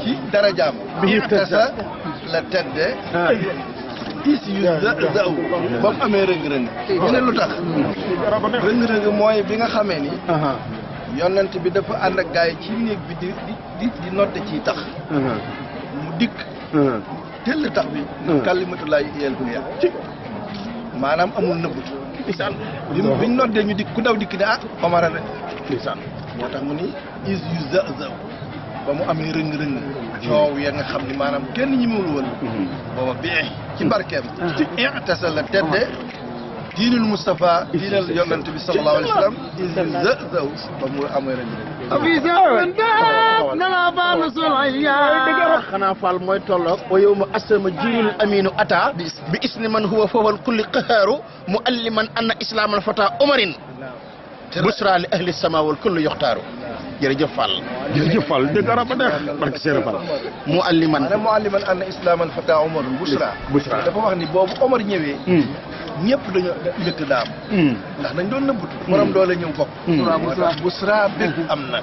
ci darajaam bi tasa la tedde is yu zaw ba mu amee rëng-rëng ñu ne lu tax rëng-rëng mooy bi nga xamee ni yonent bi dafa ànd ak gaay ci néeg bi di nodde ciy tax mu dikk tell tax bi kalimatullahi iyal bu ci maanaam amul nëbbut biñ noddee ñu dikk ku daw dikk ne Omar de moo tax mu ni is yu zaw ba mu amee rëng-rëng coow ya nga xam ni maanaam kenn ñi mawul woon booba bi ci barkeem ci i'tasa la tedde diinul Mustafa diinal yonent bi sallallahu alayhi wa sallam is yu zaw ba mu amee rëng-rëng xanaa Fall mooy tolloog wa yow ma asama jiilul aminu ata bi isni man huwa fawal kulli qahaaru mu alliman anna islaamal fata umarin busra li ahli sama wal kullu yoxtaaru jërëjëf Fall jërëjëf Fall dégg arab ba neex barke Seere Fall mu alliman anna islaamal fata umarun busra dafa wax ni boobu Omar ñëwee ñëpp dañoo njëkk daam ndax dañ doon nëbbutu borom doole ñëw bokk busra bég am na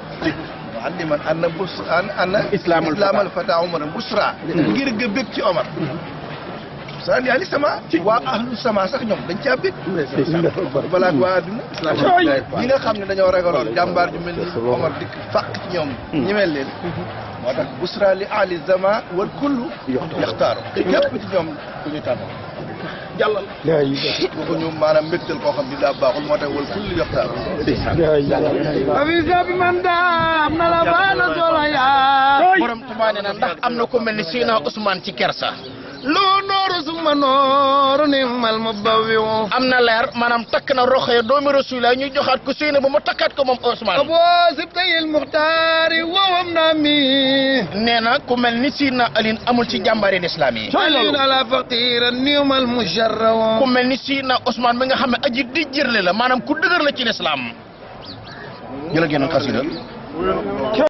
alliman anna islaamal fata umarun busra ngir ga bég ci Omar sa ni ali sama waa ahlu sama sax ñoom dañ caa bég balaa waa adduna ñi nga xam ne dañoo ragaloon jàmbaar ju mel ni Omar dikk fàq ci ñoom ñemeel leen moo tax busra li ahli zama wal kullu yaxtaaru ñëpp ci ñoom ku ñu tànn jàllal waxuñu maanaam mbégtal koo xam ni daa baaxul moo tax wal kullu yaxtaaru avisa bi man daam na la baana solo yaa borom Tuubaa nee na ndax am na ko mel ni Seydina Ousmane ci kersa loo nooru suma nooru ni mal ma bawiw am na leer maanaam takk na roxee doomi Rasulullah ñuy joxaat ko Seyna ba mu takkaat ko moom Ousmane abo sibtayil muxtaari wowam naa mi nee na ku mel ni Sidna Alin amul ci jàmbaari l'islam yi alin ala faqira niwmal musharraw ku mel ni Sidna Ousmane bi nga xam ne aji di jërle la maanaam ku dëgër la ci l'islam jëla génn xasida